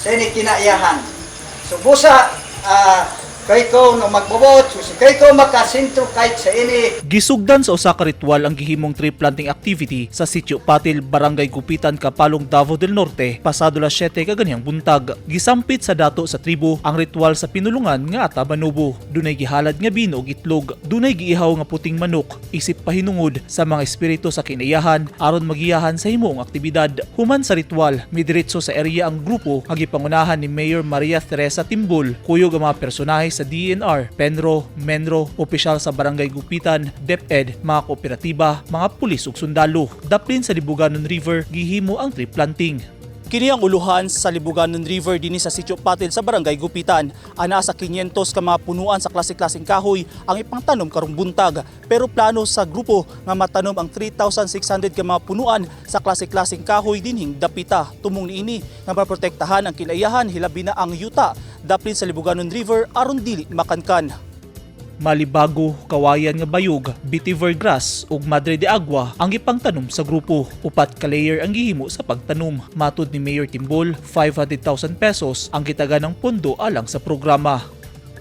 Sa ini kinaiyahan. So busa kay ko no magbobot, so si kay ko makasintro kahit sa ini. Gisugdan sa usa ka ritual ang gihimong tree planting activity sa Sitio Patil, Barangay Gupitan, Kapalong, Davao del Norte, pasado las 7 kaganihang buntag. Gisampit sa dato sa tribo ang ritual sa pinulungan nga Ata Manobo. Dunay gihalad nga bino ug itlog, dunay giihaw nga puting manok, isip pahinungod sa mga espiritu sa kinaiyahan aron magiyahan sa himuong aktibidad. Human sa ritual, midiretso sa area ang grupo nga gipangunahan ni Mayor Maria Teresa Timbol, kuyog ang mga personahe sa DENR, Penro, Menro, opisyal sa Barangay Gupitan, DepEd, mga kooperatiba, mga pulis ug sundalo. Daplin sa Libuganon River, gihimo ang tree planting. Kini ang uluhan sa Libuganon River dinhi sa Sitio Patil sa Barangay Gupitan. Ana sa 500 ka mga punuan sa klase-klaseng kahoy ang ipangtanom karong buntag. Pero plano sa grupo nga matanom ang 3,600 ka mga punuan sa klase-klaseng kahoy dinhing dapita. Tumong niini nga maprotektahan ang kinaiyahan, hilabi na ang yuta daplin sa Libuganon River aron dili makankan. Malibago, kawayan nga bayog, vetiver grass ug madre de agua ang gipangtanom sa grupo. Upat ka layer ang gihimo sa pagtanom. Matud ni Mayor Timbol, 500,000 pesos ang gitaga ng pondo alang sa programa.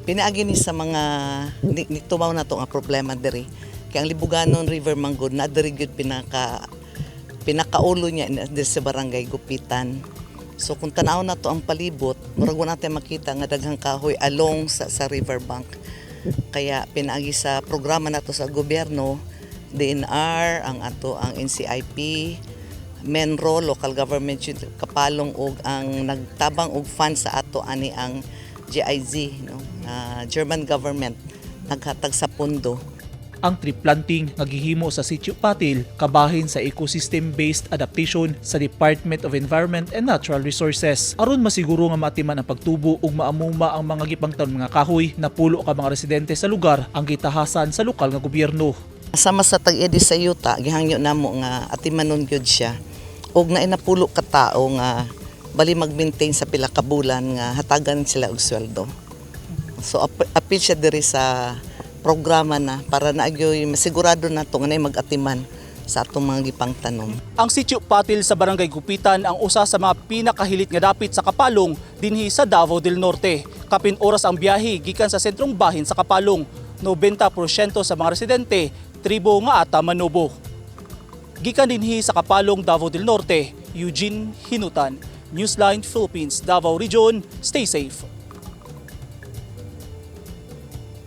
Pinaagi ni sa mga nitumaw na to nga problema diri. Kay ang Libuganon River manggod na diri gyud pinakaulo niya diri sa Barangay Gupitan. So kung tanaw na to ang palibot, murag wala natin makita nga daghang kahoy along sa riverbank. Kaya pinaagi sa programa nato sa gobyerno, DENR, ang ato ang NCIP, Menro, local government unit Kapalong ug ang nagtabang og fund sa ato ani ang GIZ, no, German government naghatag sa pondo. Ang tree planting nga gihimo sa Sitio Patil kabahin sa ecosystem-based adaptation sa Department of Environment and Natural Resources. Aron masiguro nga maatiman ang pagtubo ug maamuma ang mga gipangtanom nga kahoy, napulo ka mga residente sa lugar ang gitahasan sa lokal nga gobyerno. Sama sa tag-iya sa yuta, gihangyo namo nga atimanon gyud siya. Ug naay napulo ka tao nga bali mag-maintain sa pila ka bulan nga hatagan sila og sweldo. So apil siya diri sa programa na para na gyoy masigurado nato nga naay mag-atiman sa atong mga gipangtanom. Ang Sitio Patil sa Barangay Gupitan ang usa sa mga pinakahilit nga dapit sa Kapalong dinhi sa Davao del Norte. Kapin oras ang biyahe gikan sa sentrong bahin sa Kapalong. 90% sa mga residente tribo nga Ata Manobo. Gikan dinhi sa Kapalong, Davao del Norte, Eugene Hinutan, Newsline Philippines, Davao Region. Stay safe.